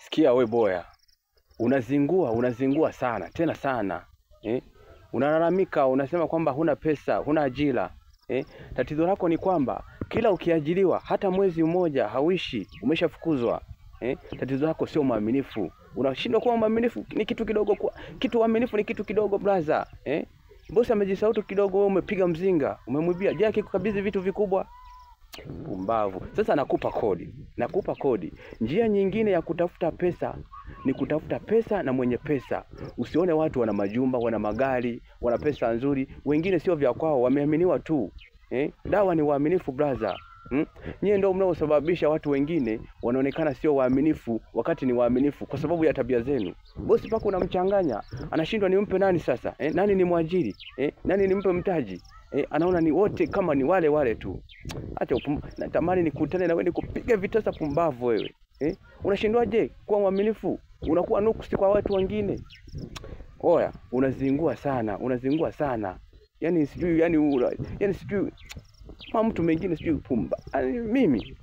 Sikia we boya, unazingua, unazingua sana tena sana eh? Unalalamika, unasema kwamba huna pesa, huna ajira eh? Tatizo lako ni kwamba kila ukiajiriwa hata mwezi mmoja hauishi, umeshafukuzwa eh? Tatizo lako sio mwaminifu, unashindwa kuwa mwaminifu. Ni kitu kidogo kwa, kitu uaminifu ni kitu kidogo brother eh? Bosi amejisahau tu kidogo, wewe umepiga mzinga, umemwibia. Je, akikukabidhi vitu vikubwa? Pumbavu. Sasa nakupa kodi, nakupa kodi. Njia nyingine ya kutafuta pesa ni kutafuta pesa na mwenye pesa. Usione watu wana majumba, wana magari, wana pesa nzuri, wengine sio vya kwao, wameaminiwa tu eh? Dawa ni waaminifu brother. Hmm? Nyie ndio mnaosababisha watu wengine wanaonekana sio waaminifu wakati ni waaminifu kwa sababu ya tabia zenu. Bosi pako unamchanganya, anashindwa nimpe nani sasa? Eh, nani ni mwajiri? Eh, nani nimpe mtaji? Eh, anaona ni wote kama ni wale wale tu. Acha natamani nikutane na wewe nikupige vitasa, pumbavu wewe. Eh? Unashindwaje kuwa mwaminifu? Unakuwa nuksi kwa watu wengine. Oya, unazingua sana, unazingua sana. Yaani sijui, yaani sijui kama mtu mwingine sijui pumba. Yaani mimi